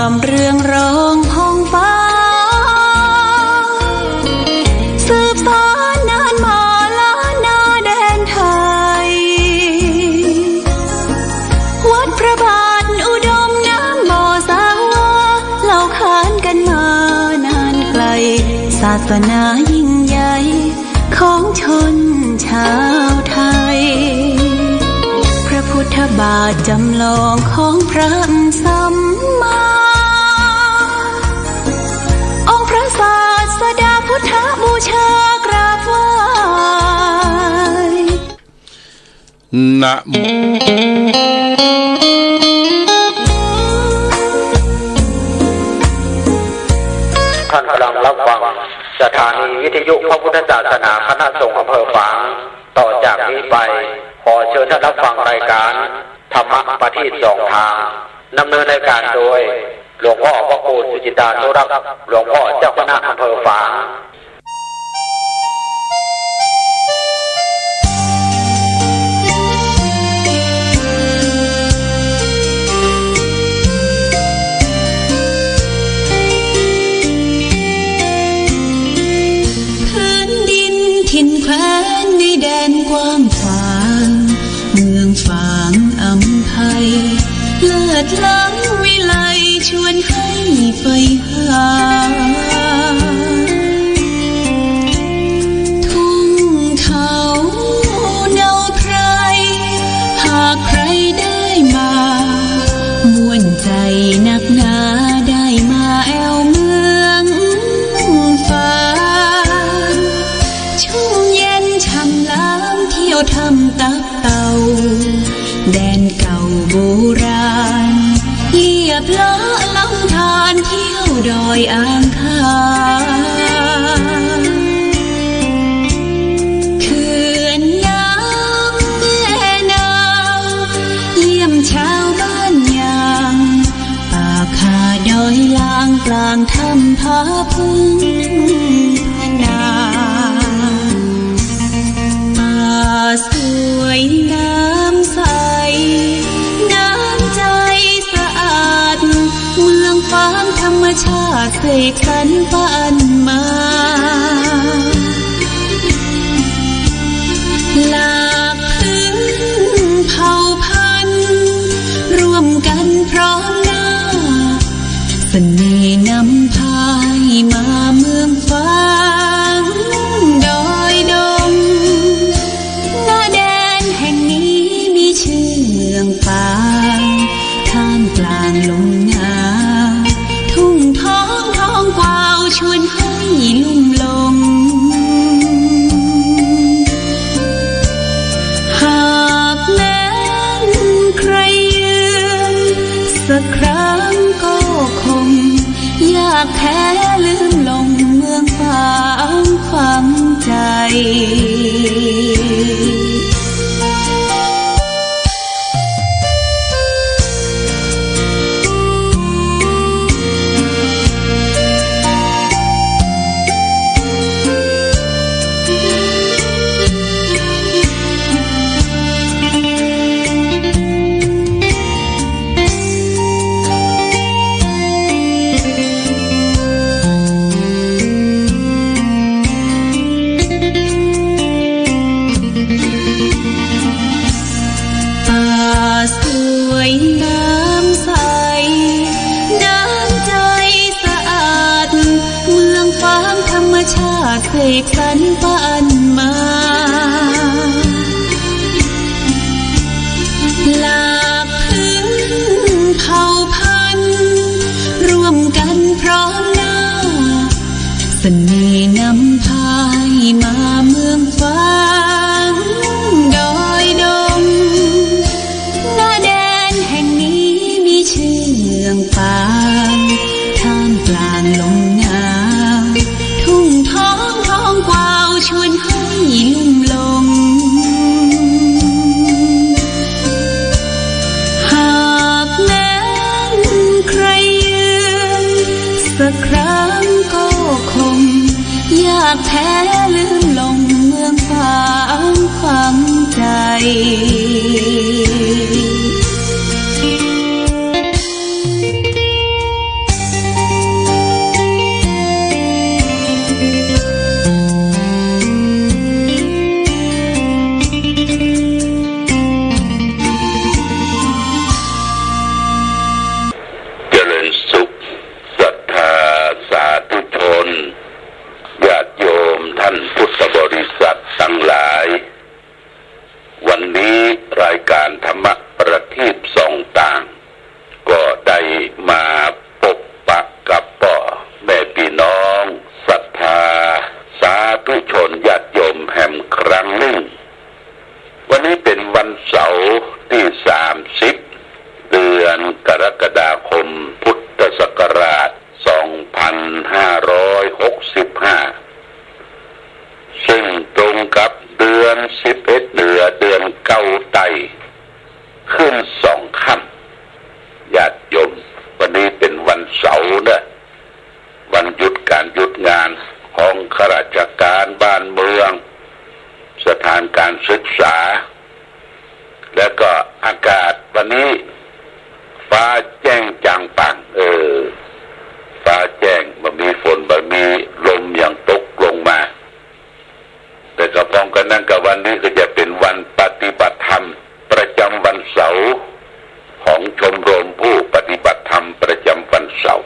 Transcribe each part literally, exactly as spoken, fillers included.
ต๋ามเรื่องร้องของฟ้า สืบสานนานมาล้านนาแดนไทย วัดพระบาทอุดมน้ำบ่อสา เล่าขานกันมานานไกล ศาสนายิ่งใหญ่ ของชนชาวไทย พระพุทธบาทจำลองของพระสัมมา องค์พระศาสดาพุทธบูชากราบไหว้ นะโม ท่านกำลังรับฟังสถานีวิทยุพระพุทธศาสนาคณะสงฆ์อำเภอฝาง ต่อจากนี้ไป ขอเชิญท่านรับฟังรายการธรรมะประทีปสองทาง ดำเนินรายการโดย หลวงพ่อพระครูสุจิตตานุรักษ์ หลวงพ่อเจ้าคณะอำเภอฝาง แผ่นดินถิ่นแคว้นในแดนกว้างขวาง เมืองฝางอำไพ เลิศล้ำวิไลชวนให้ใฝ่หา ทุ่งเขาเนาไพร หากใผได้มา ม่วนใจ๋นักหนาได้มาแอ่วเมืองฝาง ชุ่มเย็นช่ำล้ำเที่ยวถ้ำตับเต่า แดนเก่าโบราณ เลียบเลาะลำธารเที่ยวดอยอ่างขาง เขื่อนน้ำแม่นาว เยี่ยมชาวบ้านยาง ป่าคาดอยลางกลางถ้ำผาพึ่งผานา ป่าสวยน้ำใส น้ำใจสะอาด เมืองฝางธรรมชาติเสกสรรปันมา หลากพื้นเผ่าพันธุ์ ร่วมกั๋นพร้อมหน้า เสน่ห์นำพาให้มาเมืองฝางดอยดง ณ แดนแห่งนี้มีชื่อเมืองฝาง ท่ามกลางลมหนาว ทุ่งทองท้องกวาวชวนให้ลุ่มหลง หากแม้นใครเยือนสักครั้งก็คง ยากแท้ลืมลงเมืองฝางฝังใจ๋ ป่าสวยน้ำใส น้ำใจสะอาด เมืองฝางธรรมชาติเสกสรรปันมา หลากพื้นเผ่าพันธุ์ ร่วมกั๋นพร้อมหน้า เสน่ห์นำพาให้มาเมืองฝางดอยดง ณ แดนแห่งนี้มีชื่อเมืองฝาง ท่ามกลางลมหนาว ทุ่งทองท้องกวาวชวนให้ลุ่มหลง หากแม้นใครเยือนสักครั้งก็คง ยากแท้ลืมลงเมืองฝา รายการธรรมะประทีปส่องตาง ก็ได้มาปะปะกับป้อแม่ปี้น้องศรัทธาสาธุชนญาติโยมแหมครั้งนึ่ง วันนี้เป๋นวันเสาร์ตี้สามสิบ เดือนกรกฎาคม พุทธศักราชสองพันห้าร้อยหกสิบห้า ซึ่งตรงกับเดือนสิบเอ็ดเหนือ เดือนเก้าใต้ ขึ้นสองค่ำ ญาติโยม วันนี้เป๋นวันเสาร์เนาะ วันหยุดก๋านหยุดงานของข้าราชก๋านบ้านเมือง สถานก๋านศึกษา แล้วก็อากาศวันนี้ฟ้าแจ้งจ่างป่าง เออ ฟ้าแจ้ง บ่มีฝน บ่มีลมหยังตกลงมา แต่ก็พร้อมกั๋นนั้นกับวันนี้ก็จะเป๋นวันปฏิบัติธรรมประจ๋ำวันเสาร์ของชมรมผู้ปฏิบัติธรรมประจ๋ำวันเสาร์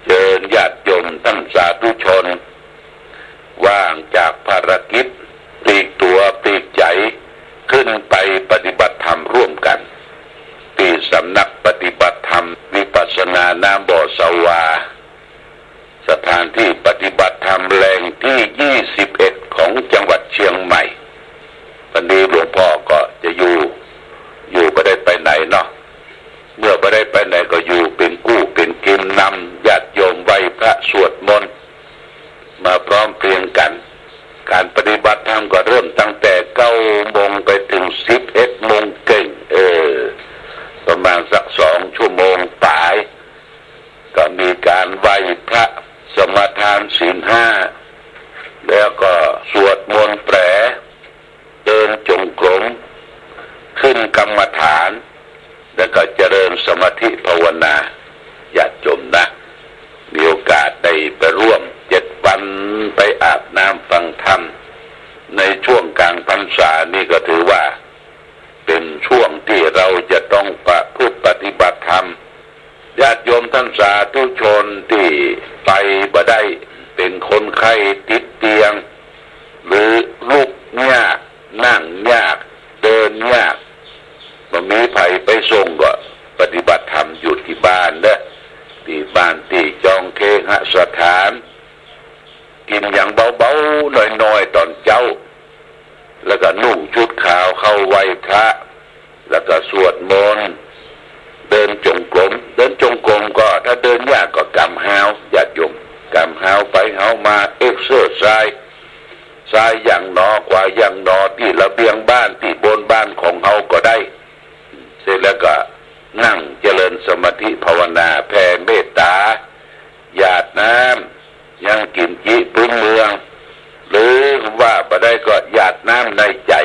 เจิญญาติโยมต้านสาธุชน ว่างจากภารกิจ ปลีกตั๋วปลีกใจ๋ ขึ้นไปปฏิบัติธรรมร่วมกั๋น ตี้สำนักปฏิบัติธรรมวิปัสสนาน้ำบ่อสวา สถานตี้ปฏิบัติธรรมแหล่งตี้ยี่สิบเอ็ดของจังหวัดเชียงใหม่ วันนี้หลวงป้อก็จะอยู่ อยู่บ่ได้ไปไหนเนาะ เมื่อบ่ได้ไปไหนก็อยู่เป๋นกู้เป๋นกิ๋นนำญาติโยมไหว้พระสวดมนต์ มาพร้อมเพรียงกั๋น ก๋านปฏิบัติธรรมก็เริ่มตั้งแต่เก้าโมงไปเถิงสิบเอ็ดโมงเกิ่ง เออ ประมาณสักสองชั่วโมงป๋าย ก็มีก๋านไหว้พระ สมาทานศีลห้า แล้วก็สวดมนต์แปล เดินจงกรม ขึ้นกรรมฐาน แล้วก็เจริญสมาธิภาวนา ญาติโยมนะ มีโอกาสได้ไปร่วมเจ็ดวัน ไปอาบน้ำฟังธรรม ในช่วงกลางพรรษานี่ก็ถือว่า เป๋นช่วงตี้เราจะต้องประพฤติปฏิบัติธรรม ญาติโยมต้านสาธุชนตี้ไปบ่ได้ เป๋นคนไข้ติดเตียง หรือลุกยาก นั่งยาก เดินยาก บ่มีใผไปส่งก็ปฏิบัติธรรมอยู่ตี้บ้านเนาะ ตี้บ้านตี้จองเคหสถาน กิ๋นหยังเบาๆ น้อยๆ ต๋อนเจ๊า แล้วก็นุ่งชุดขาวเข้าไหว้พระ แล้วก็สวดมนต์ เดินจงกรม เดินจงกรมก็ถ้าเดินยากก็ก๋ำฮาว ญาติโยม ก๋ำฮาวไปฮาวมา เอ็กเซอร์ไซส์ ซ้ายหยังหนอ ขวาหยังหนอ ตี้ระเบียงบ้าน ตี้บนบ้านของเฮาก็ได้ เสร็จแล้วก็นั่งเจริญสมาธิภาวนา แผ่เมตตา หยาดน้ำ ยังกิ๋มจิพื้นเมือง หรือว่าบ่ได้ก็หยาดน้ำในใจ๋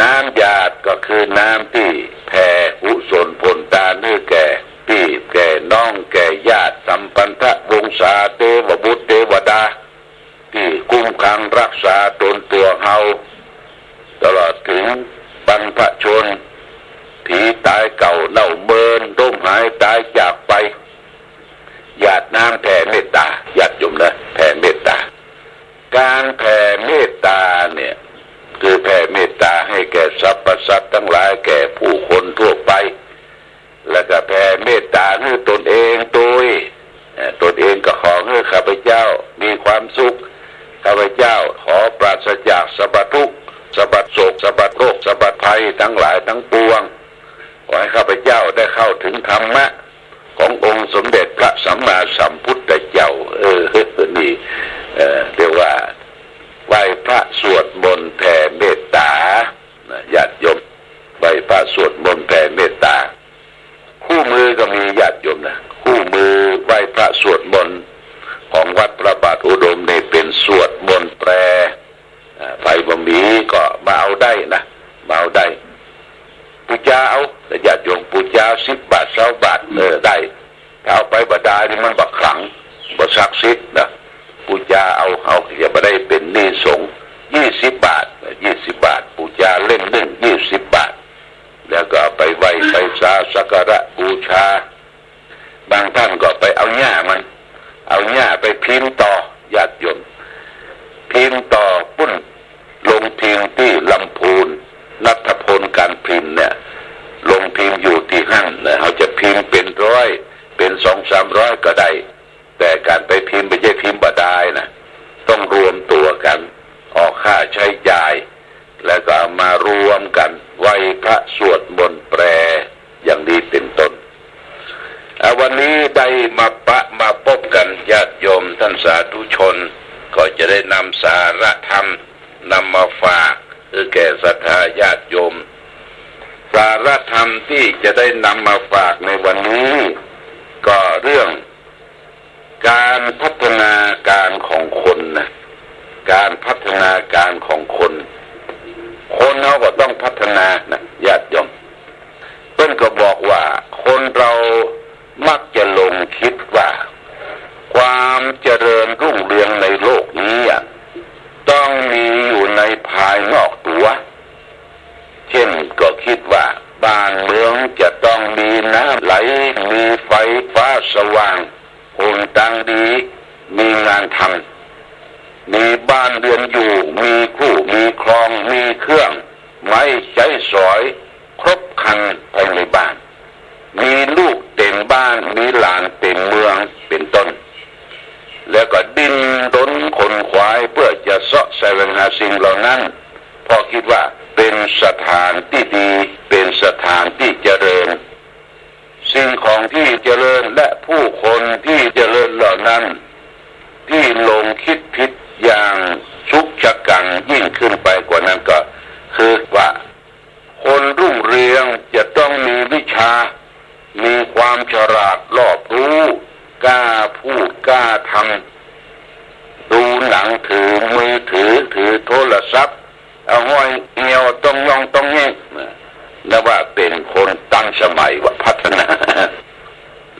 น้ำหยาดก็คือน้ำตี้แผ่กุศลผลตานหื้อแก่ปี้แก่น้องแก่ญาติสัมพันธวงศาเตวบุตรเตวดา ตี้คุ้มครองฮักษาต๋นตั๋วเฮา ตลอดเถิงบรรพชน ผีต๋ายเก่าเน่าเมิน ล้มหายต๋ายจากไป หยาดน้ำแผ่เมตตา ญาติโยมนะ แผ่เมตตา ก๋านแผ่เมตตาเนี่ย คือแผ่เมตตาหื้อแก่สรรพสัตว์ตังหลาย แก่ผู้คนทั่วไป แล้วก็แผ่เมตตาหื้อตนเองโดย เอ่อ ตนเองก็ขอหื้อข้าพเจ้ามีความสุข ข้าพเจ้าขอปราศจากสรรพทุกข์ สรรพโศก สรรพโรค สรรพภัยตังหลายตังปวง ขอหื้อข้าพเจ้าได้เข้าเถิงธรรมะขององค์สมเด็จพระสัมมาสัมพุทธเจ้า เออ นี่ เอ่อ เรียกว่าไหว้พระสวดมนต์แผ่เมตตา นะ ญาติโยม ไหว้พระสวดมนต์แผ่เมตตา คู่มือก็มี ญาติโยมนะ คู่มือไหว้พระสวดมนต์ของวัดพระบาทอุดมนี่เป๋นสวดมนต์แปล อ่า ใผบ่มีก็มาเอาได้นะ มาเอาได้ ปู๋จาเอา ญาติโยม ปู๋จาสิบบาท ซาวบาท เออ ได้ ถ้าเอาไปบ่ได้นี่มันบ่ขลัง บ่ศักดิ์สิทธิ์นะ ปู๋จาเอา เอา จะบ่ได้เป๋นหนี้สงฆ์ ยี่สิบบาท ยี่สิบบาท ปู๋จาเล่มนึ่ง ยี่สิบบาท แล้วก็เอาไปไหว้ไปสาสักการะบูชา บางต้านก็ไปเอาหญ้ามัน เอาหญ้าไปพิมพ์ต่อ ญาติโยม พิมพ์ต่อปุ้น ลงพิมพ์ตี้ลำพูน ณัฐพล กา พิมพ์เนี่ย โรงพิมพ์อยู่ตี้หั้นนะ เฮาจะพิมพ์เป๋นร้อย เป๋นสองสามร้อยก็ได้ แต่ก๋านไปพิมพ์บ่ใจ้พิมพ์บ่ดายนะ ต้องรวมตั๋วกั๋น ออกค่าใจ๊จ่าย แล้วก็เอามารวมกั๋นไหว้พระสวดมนต์แปล อย่างนี้เป๋นต้น อ่า วันนี้ได้มาปะมาปบกั๋น ญาติโยมต้านสาธุชน ก็จะได้นำสาระธรรมนำมาฝากหื้อแก่ศรัทธาญาติโยม สาระธรรมตี้จะได้นำมาฝากในวันนี้ ก็เรื่องก๋านพัฒนาก๋านของคนนะ ก๋านพัฒนาก๋านของคน คนเฮาก็ต้องพัฒนานะ ญาติโยม เปิ้นก็บอกว่าคนเฮามักจะหลงกึ๊ดว่า ความเจริญรุ่งเรืองในโลกนี้อะ ต้องมีอยู่ในภายนอกตั๋ว เจ้นก็กึ๊ดว่าบ้านเมืองจะต้องมีน้ำไหล มีไฟฟ้าสว่าง หนตางดี มีงานทำ มีบ้านเรือนอยู่ มีคู่ มีครอง มีเครื่องไม้ใจ๊สอย ครบครันภายในบ้าน มีลูกเต็มบ้าน มีหลานเต็มเมือง เป๋นต้น แล้วก็ดิ้นรนขนขวายเปื้อจะเซาะแสวงหาสิ่งเหล่านั้น เพราะกึ๊ดว่าเป๋นสถานตี้ดี เป๋นสถานตี้เจริญ สิ่งของตี้เจริญและผู้คนตี้เจริญเหล่านั้น ตี้หลงกึ๊ดผิดอย่างชุกชะกังยิ่งขึ้นไปกว่านั้นก็คือว่า คนรุ่งเรืองจะต้องมีวิชา มีความฉลาดรอบรู้ กล้าพูดกล้าทำ ดูหนัง ถือมือถือ ถือโทรศัพท์ เอาห้อยเอี่ยวต้องย่องต้องแย่ง นะ นับว่าเป๋นคนตันสมัยว่าพัฒนา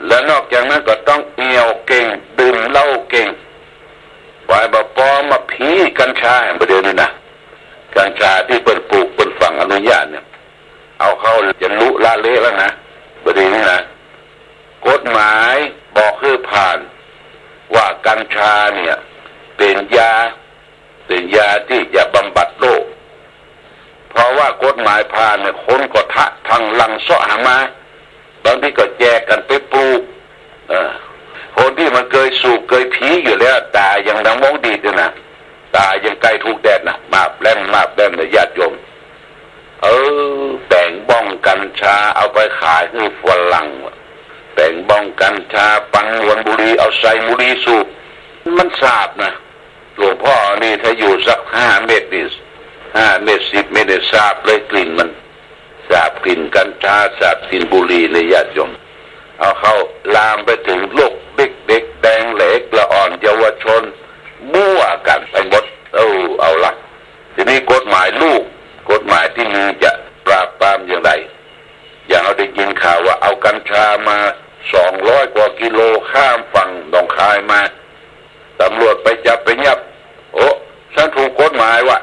และนอกจากนั้นก็ต้องเอี่ยวเก่ง ดื่มเหล้าเก่ง บ่ายบ่ปอมาผีกัญชา บ่าเดี่ยวนี้นะ กัญชาตี้เปิ้นปลูกเปิ้นฝังอนุญาตเนี่ย เอาเข้าจะลุละเละแล้วนะ บ่าเดี่ยวนี้นะ กฎหมายบอกหื้อผ่านว่ากัญชาเนี่ยเป๋นยา เป๋นยาตี้จะบำบัดโรค เพราะว่ากฎหมายผ่านเนี่ย คนก็ทะทังหลั่งเซาะหามา บางทีก็แจกกั๋นไปปลูก เออ คนตี้มันเกยสูบเกยผีอยู่แล้ว ต๋ายังดังมองดีดอยู่นะ ต๋ายังใก้ถูกแดดนะ มาบแล่มมาบแล่มนะญาติโยม เออ แป๋งบ้องกัญชาเอาไปขายหื้อฝรั่งว่ะ แป๋งบ้องกัญชา ปันหวนบุหรี่ เอาใส่บุหรี่สูบ มันสาบนะ หลวงพ่อนี่ถ้าอยู่สักห้าเม็ดนี่ ห้าเม็ด สิบเม็ดนี่สาบเลยกลิ่นมัน สาบกลิ่นกัญชา สาบกลิ่นบุหรี่เลยญาติโยม เอาเข้าลามไปเถิงลูกเด็กๆ แดงเล็กละอ่อนเยาวชน มั่วกั๋นไปหมด เออ เอาละ ทีนี้กฎหมายลูก กฎหมายตี้มีจะปราบปรามอย่างใด อย่างเฮาได้ยินข่าวว่าเอากัญชามาสองร้อยกว่ากิโลข้ามฝั่งหนองคายมา ตำรวจไปจับไปยับ โอ้ ฉันถูกกฎหมายว่ะ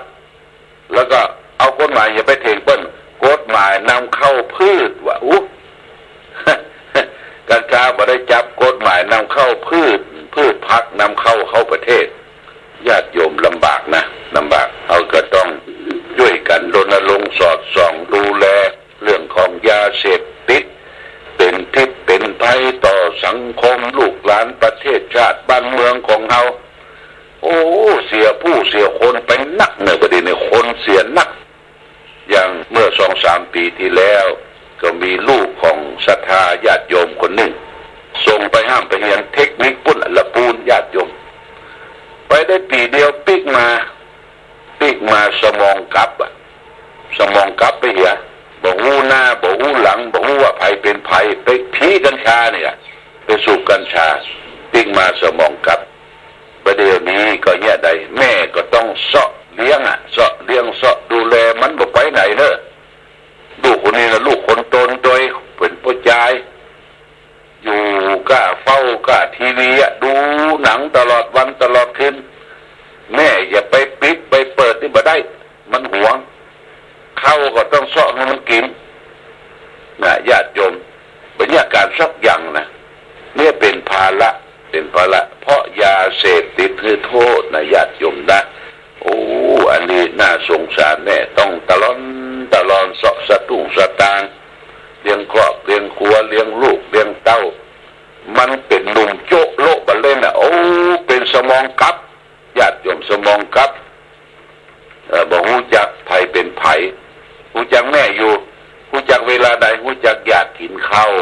แล้วก็เอากฎหมายอย่าไปเถียงเปิ้น กฎหมายนำเข้าพืชว่ะ อู้ กัญชาบ่ได้จับ กฎหมายนำเข้าพืช พืชผักนำเข้าเข้าประเทศ ญาติโยมลำบากนะ ลำบาก เฮาก็ต้องช่วยกั๋นรณรงค์สอดส่องดูแล เรื่องของยาเสพติด เป๋นพิษเป๋นภัยต่อสังคม ลูกหลานประเทศชาติบ้านเมืองของเฮา โอ้ เสียผู้เสียคนไปนักเน่อ บ่าเดี่ยวนี้คนเสียนัก อย่างเมื่อสองสามปี๋ตี้แล้ว ก็มีลูกของศรัทธาญาติโยมคนนึ่ง ส่งไปฮ่ำไปเฮียนเทคนิคปุ้นละปูน ญาติโยม ไปได้ปี๋เดียวปิ๊กมา ปิ๊กมาสมองกลับอะ สมองกลับไปเหีย บ่ฮู้หน้า บ่ฮู้หลัง บ่ฮู้ว่าใผเป๋นใผ ไปผีกัญชาเนี่ย ไปสูบกัญชา ปิ๊กมาสมองกลับ บ่าเดี่ยวนี้ก็เยียะใด แม่ก็ต้องเซาะเลี้ยงอะ เซาะเลี้ยงเซาะดูแลมันบ่ไปไหนเน่อ ลูกคนนี้นะ ลูกคนโตโตย เป๋นผู้จาย อยู่ก้าเฝ้าก้าทีวีอะ ดูหนังตลอดวันตลอดคืน แม่อย่าไปปิดไปเปิดนี่บ่ได้ มันหวง ข้าวก็ต้องเซาะหื้อมันกิ๋น นะ ญาติโยม บ่เยียะก๋านสักอย่างนะ เนี่ยเป๋นภาระ เป๋นภาระ เพราะยาเสพติดหื้อโทษนะ ญาติโยมนะ โอ้ อันนี้น่าสงสารแน่ ต้องตะลอนตะลอนเซาะสะตุ้งสะ อยู่ ฮู้จักเวลาใด ฮู้จักอยากกิ๋นข้าว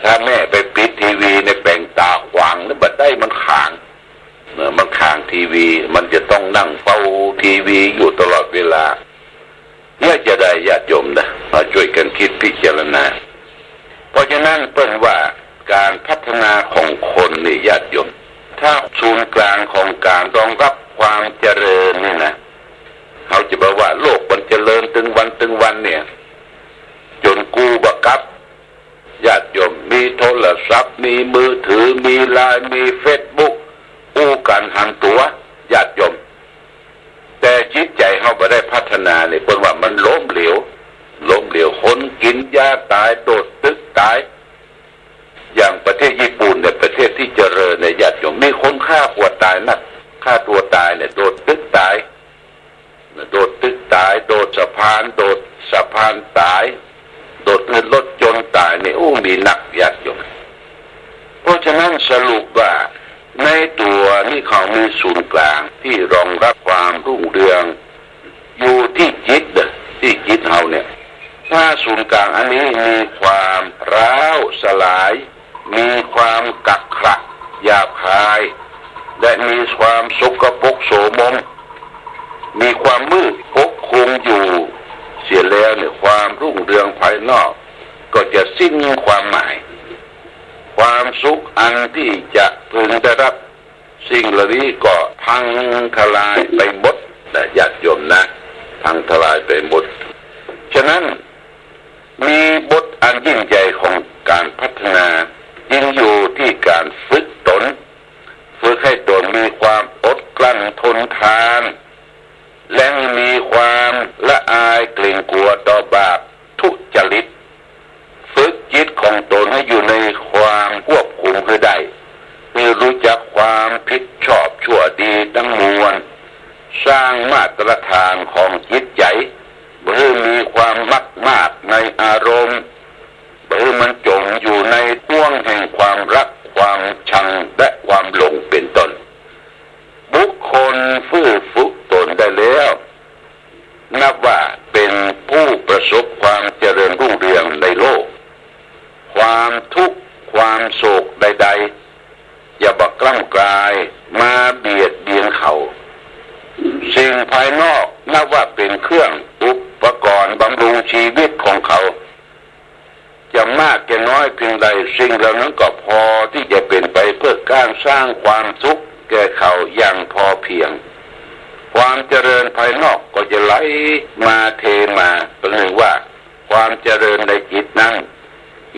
ถ้าแม่ไปปิดทีวีในแป๋งต๋าขวางแล้วบ่ได้ มันขาง เออ มันขางทีวี มันจะต้องนั่งเฝ้าทีวีอยู่ตลอดเวลา เนี่ยจะได้ ญาติโยมนะ มาจ้วยกั๋นกึ๊ดพิจารณา เพราะฉะนั้นเปิ้นว่าก๋านพัฒนาของคนนี่ ญาติโยม ถ้าศูนย์ก๋างของก๋านรองฮับความเจริญนี่นะ เฮาจะบ่าว่าโลกมันเจริญตึงวันตึงวันเนี่ย จ๋นกู้บ่กลับ ญาติโยม มีโทรศัพท์ มีมือถือ มีไลน์ มีเฟซบุ๊ก อู้กั๋นหันตั๋ว ญาติโยม แต่จิตใจ๋เฮาบ่ได้พัฒนาเนี่ย เปิ้นว่ามันล้มเหลว ล้มเหลว คนกิ๋นยาต๋าย โดดตึกต๋าย อย่างประเทศญี่ปุ่นเนี่ย ประเทศตี้เจริญเนี่ย ญาติโยม มีคนฆ่าตั๋วต๋ายนัก ฆ่าตั๋วต๋ายเนี่ย โดดตึกต๋าย โดดตึกต๋าย โดดสะพาน โดดสะพานต๋าย โดดรถยนต์ต๋ายนี่ โอ้ มีนัก ญาติโยม เพราะฉะนั้นสรุปว่าในตั๋วนี้เขามีศูนย์ก๋างตี้รองฮับความรุ่งเรือง อยู่ตี้จิตเน่อ ตี้จิตเฮาเนี่ย ถ้าศูนย์ก๋างอันนี้มีความร้าวสลาย มีความกักขัก หยาบคาย และมีความสกปรกโสมม มีความมืดปกคลุมอยู่เสียแล้วเนี่ย ความรุ่งเรืองภายนอกก็จะสิ้นความหมาย ความสุขอันตี้จะพึงได้ฮับ สิ่งเหล่านี้ก็พังทลายไปหมดนะ ญาติโยมนะ พังทลายไปหมด ฉะนั้น มีบทอันยิ่งใหญ่ของก๋านพัฒนา ยิ่งอยู่ตี้ก๋านฝึกต๋น ฝึกหื้อต๋นมีความอดกลั้นทนทาน และมีความละอายเกรงกลัวต่อบาปทุจริต ฝึกจิตของต๋นหื้ออยู่ในความควบคุมหื้อได้ หื้อฮู้จักความผิดชอบชั่วดีตังมวล สร้างมาตรฐานของจิตใจ๋ บ่หื้อมีความมักมากในอารมณ์ บ่หื้อมันจ๋มอยู่ในห้วงแห่งความฮัก ความชัง และความหลง เป๋นต้น บุคคลหื้อฝึกต๋นได้แล้ว นับว่าเป๋นผู้ประสบความเจริญรุ่งเรืองในโลก ความทุกข์ ความโศกใดๆ จะบ่กล้ำกลายมาเบียดเบียนเขา สิ่งภายนอกนับว่าเป๋นเครื่องอุปกรณ์บำรุงชีวิตของเขา จะมากจะน้อยเพียงใด สิ่งเหล่านั้นก็พอตี้จะเป๋นไปเปื้อก๋านสร้างความสุขแก่เขาอย่างพอเพียง ความเจริญภายนอกก็จะไหลมาเทมา ประหนึ่งว่าความเจริญในจิตนั้น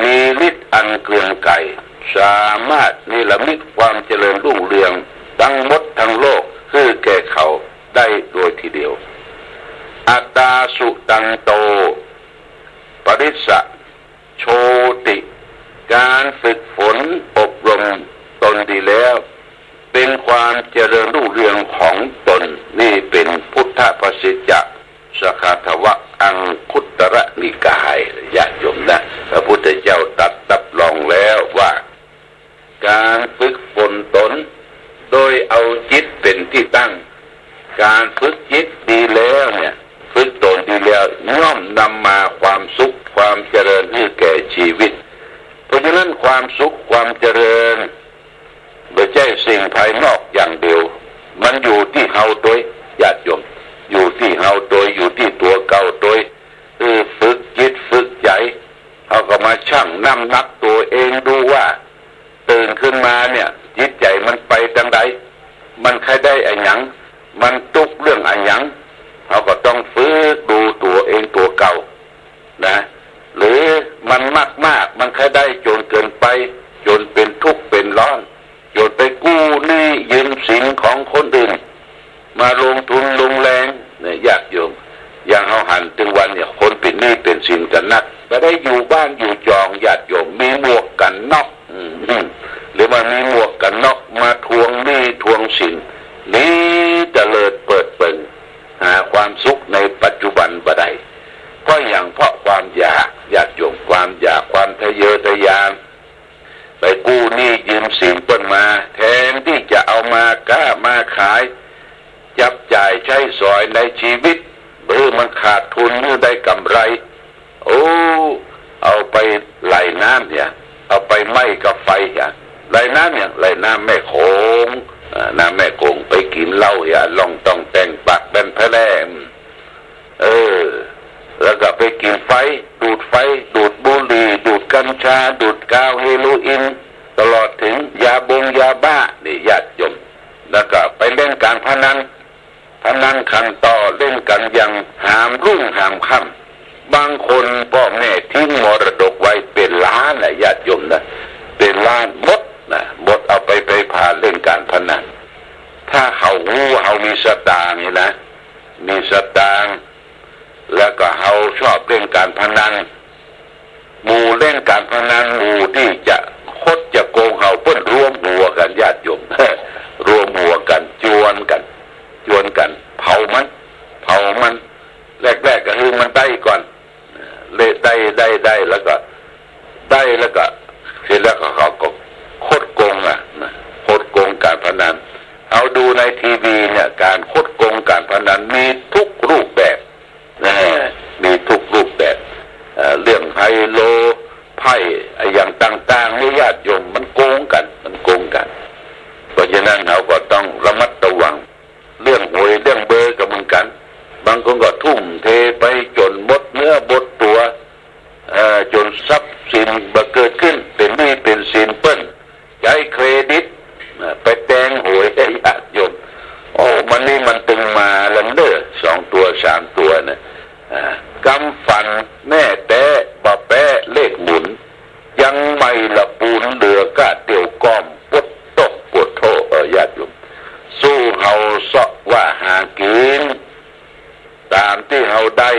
มีฤทธิ์อันเกรียงไกร สามารถเนรมิตความเจริญรุ่งเรืองตังหมดตังโลกหื้อแก่เขาได้โดยทีเดียว อัตตาสุตันโต ปริสสะโชติ ก๋านฝึกฝนอบรมตนดีแล้ว เป๋นความเจริญรุ่งเรืองของตน นี่เป๋นพุทธภาษิตจะ สกทวะ อังคุตตรนิกาย ญาติโยมนะ พระพุทธเจ้าตรัสรับรองแล้วว่า ก๋านฝึกฝนตน โดยเอาจิตเป๋นตี้ตั้ง ก๋านฝึกจิตดีแล้วเนี่ย ฝึกตนดีแล้ว ย่อมนำมาความสุข ความเจริญหื้อแก่ชีวิต เพราะฉะนั้นความสุข ความเจริญ บ่ใจ้สิ่งภายนอกอย่างเดียว มันอยู่ตี้เฮาตวย ญาติโยม อยู่ตี้เฮาตวย อยู่ตี้ตั๋วเก่าตวย เออ ฝึกจิตฝึกใจ๋ เฮาก็มาชั่งน้ำหนักตั๋วเองดูว่า ตื่นขึ้นมาเนี่ย จิตใจ๋มันไปตางใด มันใค่ได้อะหยัง มันตุ๊กข์เรื่องอะหยัง เฮาก็ต้องฝึกดูตั๋วเองตั๋วเก่า นะ หรือมันมากๆ มันใค่ได้จ๋นเกินไป จ๋นเป๋นทุกข์เป๋นร้อน จ๋นไปกู้หนี้ยืมสินของคนอื่น มาลงทุนลงแฮงเนี่ย ญาติโยม อย่างเฮาหันตึงวันเนี่ย คนเป๋นหนี้เป๋นสินกั๋นนัก บ่ได้อยู่บ้านอยู่จอง ญาติโยม มีหมวกกั๋นน็อก อืม หรือว่ามีหมวกกั๋นน็อกมาทวงหนี้ทวงสิน หนีเตลิดเปิดเปิง หาความสุขในปัจจุบันบ่ได้ เพราะหยัง เพราะความอยาก ญาติโยม ความอยาก ความทะเยอทะยาน ไปกู้หนี้ยืมสินเปิ้นมา แทนตี้จะเอามาก๊ามาขาย จับจ่ายใจ๊สอยในชีวิต คือมันขาดทุนหรือได้กำไร โอ้ เอาไปไหลน้ำเนี่ย เอาไปไหม้กับไฟเนี่ย ไหลน้ำเนี่ย ไหลน้ำแม่โขง อ่า น้ำแม่โขง ไปกิ๋นเหล้าเนี่ย ล่องต้องแต่งปากแป้นแพร่ม เออ แล้วก็ไปกิ๋นไฟ ดูดไฟ ดูดบุหรี่ ดูดกัญชา ดูดกาว เฮโรอีน ตลอดเถิงยาบงยาบ้า นี่ญาติโยม แล้วก็ไปเล่นการพนัน พนันขันต่อ เล่นกั๋นอย่างหามรุ่งหามค่ำ บางคนป้อแม่ทิ้งมรดกไว้เป๋นล้านนะญาติโยมนะ เป๋นล้านหมดนะ หมดเอาไป ไปผ่าเล่นการพนัน ถ้าเขาฮู้เฮามีสตางค์นี่นะ มีสตางค์ แล้วก็เฮาชอบเล่นการพนัน หมู่เล่นการพนัน หมู่ตี้จะคดจะโกงเฮา เปิ้นรวมหัวกั๋นญาติโยม รวมหัวกั๋น จวนกั๋น จวนกั๋น เผามัน เผามัน แรกๆ ก็หื้อมันได้ก่อน เล่นได้ ได้ ได้ แล้วก็ ได้แล้วก็ เสร็จแล้วก็เขาก็คดโกงอะนะ คดโกงการพนัน เอาดูในทีวีเนี่ย การคดโกงการพนันมีทุกรูปแบบ นะ มีทุกรูปแบบ เอ่อ เรื่องไฮโล ไพ่ อะหยังต่างๆ เนี่ยญาติโยม มันโกงกั๋น มันโกงกั๋น เพราะฉะนั้นเฮาก็ต้องระมัดระวัง เรื่องหวยเรื่องเบอร์ก็เหมือนกั๋น บางคนก็ทุ่มเทไปจ๋นหมดเนื้อหมดตั๋ว เอ่อ จ๋นทรัพย์สินบ่เกิดขึ้น เป๋นหนี้เป๋นสินเปิ้น ใจ๊เครดิต เอ่อ ไปแตงหวย ญาติโยม โอ้ มันนี่มันตึงมาแล้วเน่อ สองตั๋วสามตั๋วเนี่ย อ่า กำฝันแน่แต๊บ่แป๊เลขหมุน ยังใหม่ละปูนเหลือก้าเตียวก้อม ปวดตกปวดโท เออ ญาติโยม สู้เฮาเซาะว่าหากิ๋น ต๋ามตี้เฮาได้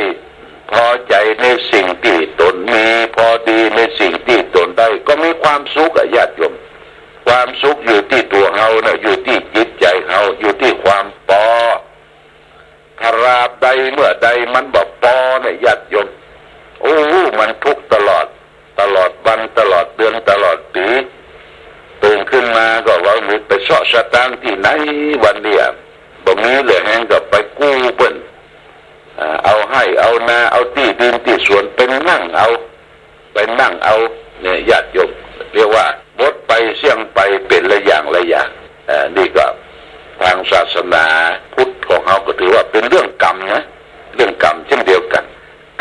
พอใจ๋ในสิ่งตี้ตนมี พอดีในสิ่งตี้ตนได้ ก็มีความสุขอะญาติโยม ความสุขอยู่ตี้ตั๋วเฮาน่ะ อยู่ตี้จิตใจ๋เฮา อยู่ตี้ความปอ ตราบใดเมื่อใดมันบ่ปอเนี่ยญาติโยม โอ้ มันทุกข์ตลอด ตลอดวัน ตลอดเดือน ตลอดปี๋ ตื่นขึ้นมาก็ว่ามีไปเซาะสตางค์ตี้ไหนวันเนี่ย บ่มีเหลือแฮงก็ไปกู้เปิ้น อ่า เอาไฮ่เอานา เอาตี้ดินตี้สวนไปนั่งเอา ไปนั่งเอา เนี่ยญาติโยม เรียกว่าหมดไปเสี้ยงไปเป๋นละอย่างละอย่าง เอ่อ นี่ก็ทางศาสนาพุทธของเฮาก็ถือว่าเป๋นเรื่องกรรมนะ เรื่องกรรมเช่นเดียวกั๋น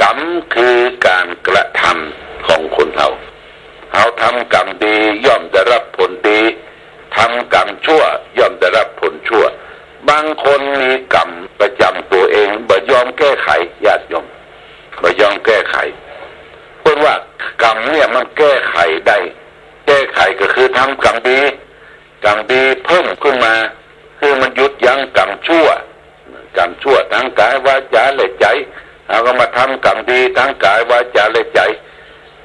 กรรมคือการกระทำของคนเฮา เฮาทำกรรมดีย่อมได้รับผลดี ทำกรรมชั่วย่อมได้รับผลชั่ว บางคนมีกรรมประจ๋ำตั๋วเอง บ่ยอมแก้ไข ญาติโยม บ่ยอมแก้ไข เปิ้นว่ากรรมเนี่ยมันแก้ไขได้ แก้ไขก็คือทำกรรมดี กรรมดีเพิ่มขึ้นมา คือมันหยุดยั้งกรรมชั่ว กรรมชั่วตางก๋ายวาจ๋าและใจ๋ เฮาก็มาทำกรรมดีตางก๋ายวาจ๋าและใจ๋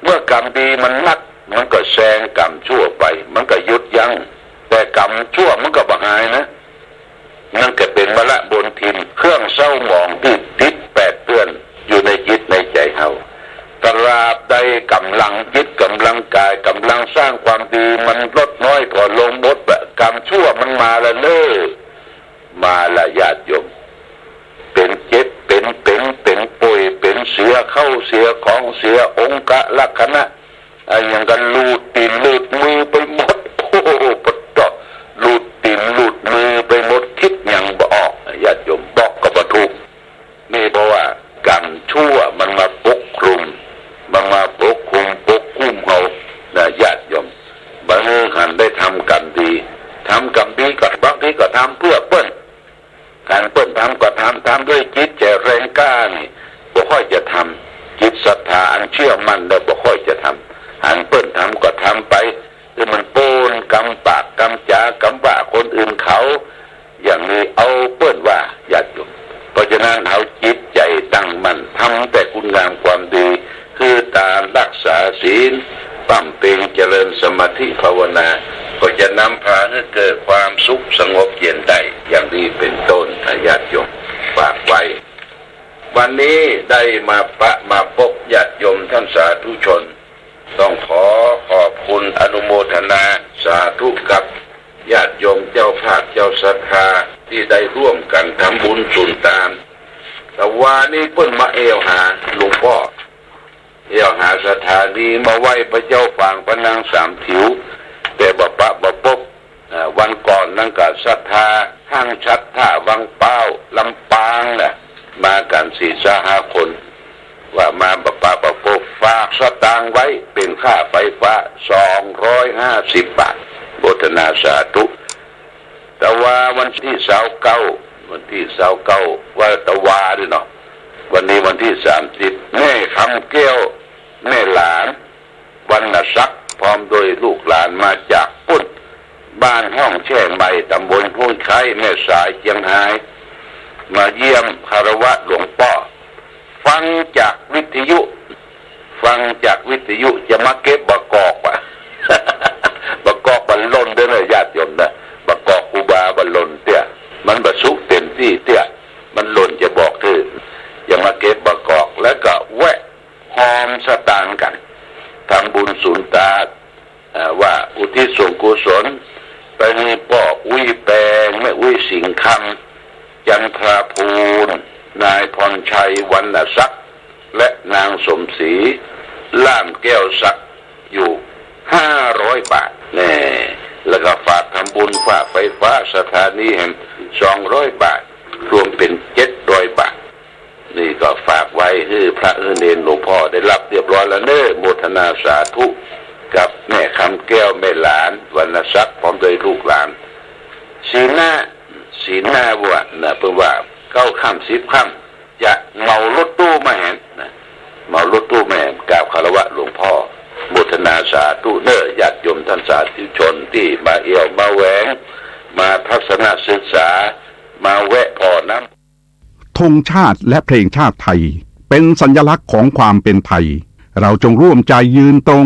เมื่อกรรมดีมันนัก มันก็แซงกรรมชั่วไป มันก็หยุดยั้ง แต่กรรมชั่วมันก็บ่หายนะ มันก็เป๋นมลบุญทิ่น เครื่องเศร้าหมองตี้ติดแปดเปื้อนอยู่ในจิตในใจ๋เฮา ตราบใดก๋ำลังจิตก๋ำลังก๋ายก๋ำลังสร้างความดีมันลดน้อยผ่อนลงหมด กรรมชั่วมันมาละเน่อ มาละญาติโยม เป๋นเจ็บ เป๋นเป๋น เป๋นป่วย เป๋นเสียเข้าเสียของ เสียองคลักษณะ อะหยังก็หลุดตี๋นหลุดมือไปหมด โอ้โห ปะเจาะ หลุดตี๋นหลุดมือไปหมด กึ๊ดหยังบ่ออก ญาติโยม บอกก็บ่ถูก นี่เพราะว่ากรรมชั่วมันมาปกคลุม มันมาปกคลุม ปกคลุมเฮานะ ญาติโยม บ่หันได้ทำกรรมดี ทำกรรมดีก็บางทีก็ทำเปื้อเปิ้น หันเปิ้นทำก็ทำ ทำด้วยจิตใจ๋แรงกล้านี่ บ่ค่อยจะทำ จิตศรัทธาอันเชื่อมั่นแล้วบ่ค่อยจะทำ หันเปิ้นทำก็ทำไป คือมันโป๊นกำปากกำจ๋ากำว่าคนอื่นเขา อย่างนี้เอาเปิ้นว่าญาติโยม เพราะฉะนั้นเอาจิตใจ๋ตั้งมั่น ทำแต่คุณงามความดี คือตานรักษาศีล บำเพ็ญเจริญสมาธิภาวนา ก็จะนำพาให้เกิดความสุขสงบเย็นได้ อย่างนี้เป๋นต้น ญาติโยม ฝากไว้ วันนี้ได้มาปะมาปะญาติโยมท่านสาธุชน ต้องขอขอบคุณอนุโมทนาสาธุกับญาติโยมเจ้าภาพเจ้าศรัทธาตี้ได้ฮ่วมกั๋นทำบุญสุนตาน ตะวานี้เปิ้นมาแอ่วหาหลวงป้อ แอ่วหาสถานี มาไหว้พระเจ้าฝางพระนางสามถิว แต่บ่ปะบ่ปบ อ่า วันก่อนนั้นก็ศรัทธาห้างฉัตรท่าวังพร้าว ลำปางน่ะ มากั๋นสี่ซะห้าคน ว่ามาบ่ปะบ่ปบ ฝากสตางค์ไว้เป๋นค่าไฟฟ้า สองร้อยห้าสิบบาท โมทนาสาธุ ตะวาวันตี้ซาวเก้า วันตี้ซาวเก้า ว่าตะวานี่เนาะ วันนี้วันตี้สามสิบ แม่คำแก้ว แม่หลาน วรรณศักดิ์ พร้อมด้วยลูกหลานมาจากปุ้น บ้านฮ้องแช่ใหม่ ต๋ำบลห้วยไคร้ แม่สาย เจียงฮาย มาเยี่ยมคารวะหลวงป้อ ฟังจากวิทยุ ฟังจากวิทยุ จะมาเก็บบ่ากอกว่ะ บ่ากอกบ่าล่นเด้อนะญาติโยมนะ บ่ากอกครูบาบ่าล่นเตื้อ มันบ่สุกเต็มตี้เตื้อ มันล่นจะบอกถื้อ จะมาเก็บบ่ากอก แล้วก็แวะฮอมสตางค์กั๋น ทำบุญสุนตา เอ่อ ว่าอุทิศส่วนกุศลไปหื้อป้ออุ๊ยแปง แม่อุ๊ยสิงห์คำ จันทราภูล นายพรชัย วรรณศักดิ์ และนางสมศรี ล่ามแก้วศักดิ์ อยู่ห้าร้อยบาท แน่ แล้วก็ฝากทำบุญค่าไฟฟ้าสถานีแหมสองร้อยบาท รวมเป๋นเจ็ดร้อยบาท นี่ก็ฝากไว้หื้อพระหื้อเณรหลวงป้อได้ฮับเรียบร้อยแล้วเน้อ โมทนาสาธุกับแม่คำแก้ว แม่หลาน วรรณศักดิ์ พร้อมด้วยลูกหลาน ศีลหน้า ศีลหน้าว่านะ เปิ้นว่าเก้าค่ำสิบค่ำ จะเหมารถตู้มาแหมนะ เหมารถตู้มาแหม กราบคารวะหลวงป้อ โมทนาสาธุเน้อ ญาติโยมท่านสาธุชนตี้มาแอ่วมาแหวง มาทัศนศึกษา มาแวะผ่อน้ำ ธงชาติและเพลงชาติไทย เป็นสัญลักษณ์ของความเป็นไทย เราจงร่วมใจยืนตรง